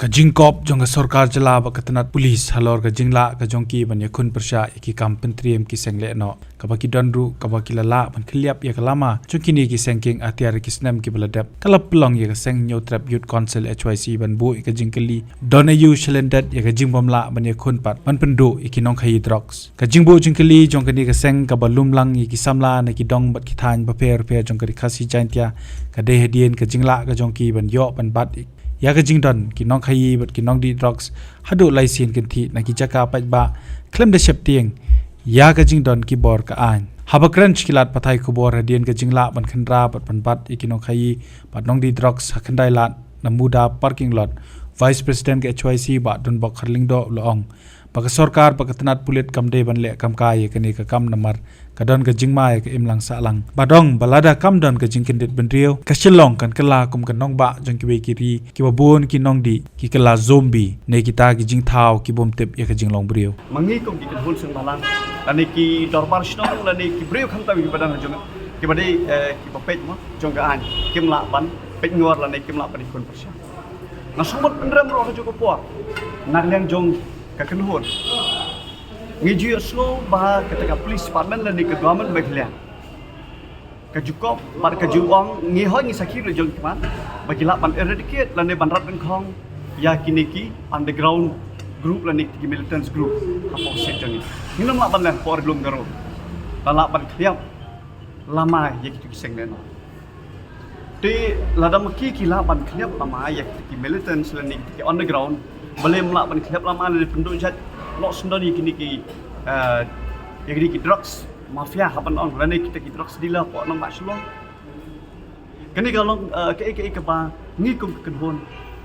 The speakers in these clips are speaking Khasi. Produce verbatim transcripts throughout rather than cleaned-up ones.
Jingkop jong ka sorkar jylla bad ka tnat pulit halor ka jinglah ka jong ki ban ïakhun pyrshah ïa ki kam pyntriem ki seng lehnoh, kaba ki don ruh kaba ki la lah ban khylliap ïa ka lama jong kine ki seng kieng atiar ki snem kiba la dep, ka la pynlong ïa ka seng Hynñiewtrep Youth Council, H Y C, ban buh ïa ka jingkylli don aïu shalyndet ïa ka jingbym lah ban ïakhun pat ban pynduh ïa ki nongkhaïi drugs. Ka jingbuh jingkylli jong kane ka seng kaba lumlang ïa ki samla na ki dong bad ki thaiñ bapher bapher jong ka Ri Khasi Jaiñtia ka dei hadien ka jinglah ka jong ki ban ïoh ban bat ïa ka jingdon ki nongkhaïi bad ki nongdih drugs haduh lai sien kynthih na ki jaka paidbah, khlem da sheptieng ïa ka jingdon ki bor ka aiñ. Haba kren sha ki lad pathai khubor hadien ka jinglah ban khynra bad ban bat ïa ki nongkhaïi bad nongdih drugs ha Khyndai Lad na Muda parking lot, Vice President ka H Y C Bah Donbok Kharlyngdoh u la ong ba ka sorkar bad ka tnat pulit kam dei ban leh kam kai ïa kane ka kam namar ka don ka jingma ïa ka imlang sahlang. Bad ong ba lada kam don ka jingkyndit bynriew, ka Shillong kan kylla kum ka nongbah jong kiwei ki ri kiba bun ki nongdih ki kylla zombie ne kita ki jingthaw ki bym tip ïa ka jinglong briew. Ma ngi kum ki kynhun seng bhalang lane ki dorbar shnong lane ki briew khamtam kiba dang jong kiba dei, eh, kiba peit mo jong ka aiñ, kim lah ban peit ngor lane kim lah ban ïakhun pyrshah. Nga sngewbha pynrem ruh ha kajuh ka por na ka liang jong ka kynhun. Ngi ju ïohsngew ba kata ka police department lane ka government ba ka liang ka ju kop bad ka ju ong, ngi hoi ngi sakhi ruh jong ki man ba ki lah ban eradicate lane ban rat ryngkhong ïa kine ki underground group lane ki militants group hapoh state jong ngi. Ngim lah ban leh por glum garo. La lah ban khliap lama ïa kito ki seng lehnoh. Te lada ma ki ki lah ban khliap lama ïa ki militants lane ki underground, balei ym lah ban khliap lama lane pynduh jait noh syndon ïa kine ki, eh, ïa kine ki drugs mafia haba ong lane kita ki drugs dealer hapoh nongbah Shillong. Kane ka long, eh, kaei kaei kaba ngi kum ka kynhun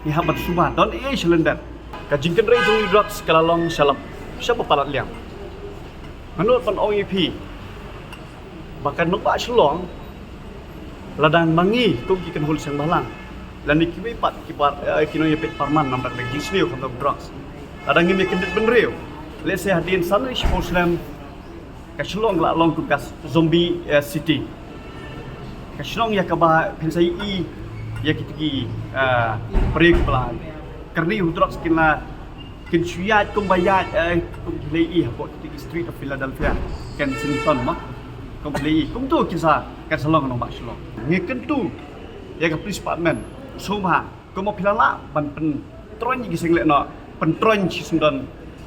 ngi hap ban suba don ei shalyndet. Ka jingkynrei jong ki drugs ka la long sha lap sha ba palat liang. Nga nud ban ong ïa phi ba ka nongbah Shillong, lada ma ngi kum ki kynhun seng bhalang lane kiwei pat ki bar, eh, ki nongïapeit parman namar ka jingsniew khamtam drugs, lada ngim ïa kyndit bynriew, let's say hadien san ri shiphew snem, ka Shillong la long kum ka zombie, eh, city. Ka shnong ïa kaba phin sa ïohi ïa kito ki, eh, briew ba la kyrni u drugs kin la kin shu ïaid kumba ïaid, eh, kum ki la ïohi hapoh kito ki street of Philadelphia, Kensington mo. Kum ki la ïohi kumto kin sa, kan sa long nongbah Shillong. Ngi kyntu ïa ka police department, sngewbha kumba phi la lah ban pyntroiñ ïa ki seng lehnoh, pyntroiñ shisyndon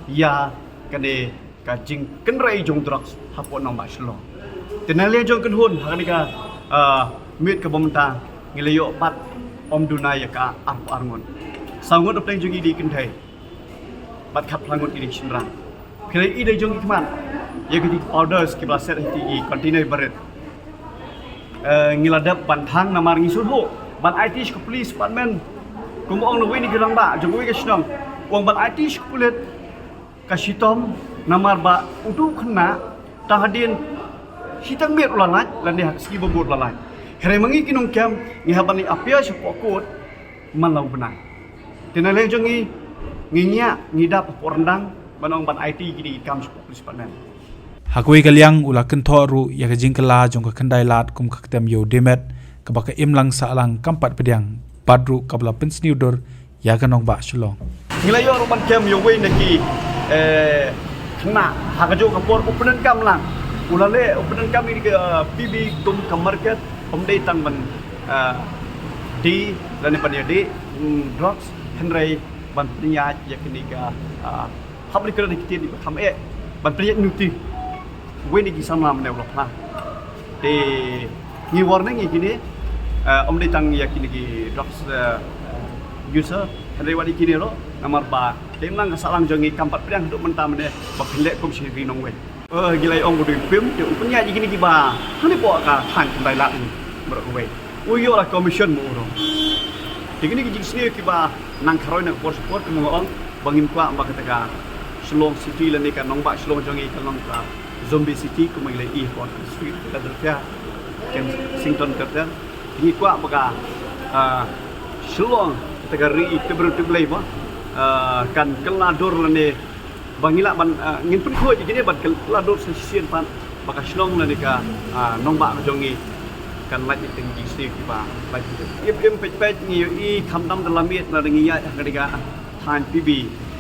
ïa kane ka jingkynrei jong drugs hapoh nongbah Shillong. Te na liang jong kynhun ha kane ka, ah, miet kaba mynta ngi la ïoh bat ym duna ïa ka arphew ar ngut. Saw ngut hapdeng jong ngi dei ki kynthei bad khatphra ngut ki dei ki shynrang. Phi la ïohi da jong ki khmat ïa ki powders kiba la set ha ki container barit. Eh, ngi la dep ban thang namar ngi sngewthuh ban aiti sha ka police department. Kumba ong na uwei na ki rangbah jong uwei ka shnong, u ong ban aiti sha ka pulit ka shitom namar ba uto u khynnah tang hadien shiteng miet u la lait lane ha ka sngi ba mut u la lait. Hynrei ma ngi ki nongkem ngi hap ban ïa appear shapoh court man la u bnai. Te na liang jong ngi, ngi ngiah ngi dap hapoh ryndang ban ong ban aiti kine ki kam shapoh police department. Ha kawei ka liang u la kynthoh ruh ïa ka jingkylla jong ka Khyndai Lad kum ka ktem ïew Demet kaba ka imlang sahlang kam pat pdiang bad ruh kaba la pynsniew dur ïa ka nongbah Shillong. Ngi la ïoh ruh ban kem ïa uwei na ki, eh, khynnah ha kajuh ka por u pyndonkam lang. U la leh u pyndonkam ïa ka, eh, P B kum ka market, ym dei tang ban, eh, dih lane ban ïadih, mm, drugs, hynrei ban pynïaid ïa kine ka, eh, hap leh kren ïa ki ktien ba kham eh ban pynïaid nuti. Uwei na ki samla mynne u la phla. Te ngi warning ïa kine, eh, ym dei tang ïa kine ki drugs, eh, user, hynrei wat ïa kine ruh namar ba ka imlang ka sahlang jong ngi kam pat pdiang haduh mynta mynne ba phin leh kum shi ri nongwei. Eh, ngi la ong u dei u pim te u pynïaid ïa kine kiba hangne hapoh ka thaiñ Khyndai Lad ni baroh kawei. U ïoh la commission mo u ruh. Te kine ki jingsniew kiba nang kharoi na ka por sha ka por, kumba nga ong ba ngim kwah ba kata ka Shillong City lane ka nongbah Shillong jong ngi kan long ka zombie city kumba ngi la ïohi hapoh ka street Philadelphia, Kensington Carter. Ngi kwah ba ka, ah, Shillong kata ka ri tip briew tip Blei ba, ah, kan kylla dur lane ba ngi lah ban, ah, ngin pynkhuid ïa kine ban kylla dur sa shisien pat ba ka shnong lane ka, ah, nongbah ka jong ngi kan lait ïa ki jingsniew kiba lait. Im im peit peit ngi ïohi khamtam da la miet lada ngi ïaid ha kane ka An P B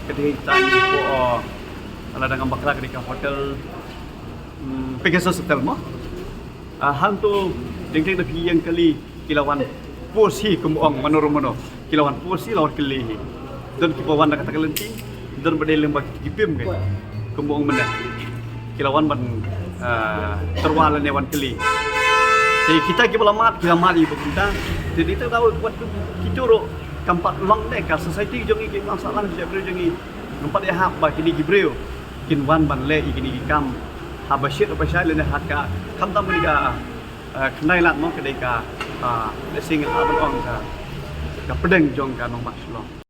ka dei ta ni ko, lada ngam bakla ka dei ka hotel, mm, Pegasus Hotel mo. Ah, hangto deng deng da phi ïeng kali ki la wan push hi kum ong mano mano. Ki la wan push hi la wan kali hi. Don kiba wan da kata ka lynti, don ba dei lem ba ki pim ke. Kum ong mynne. Ki la wan ban, ah, tyrwa lane wan kali. Te kita kiba la mad, ki la mad ïa ba kumta. Te dei ta daw wat kito ruh kam pat long de ka society jong ngi ki nang sahlang sha briew jong ngi. Ngam pat ïahap ba kine ki briew kin wan ban leh ïa kine ki kam haba shit haba shai lane ha ka khamtam kane ka, eh, khyndai lad mo ka dei ka, ah, lehse ngi lah ban ong ka, ka pdeng jong ka nongbah Shillong.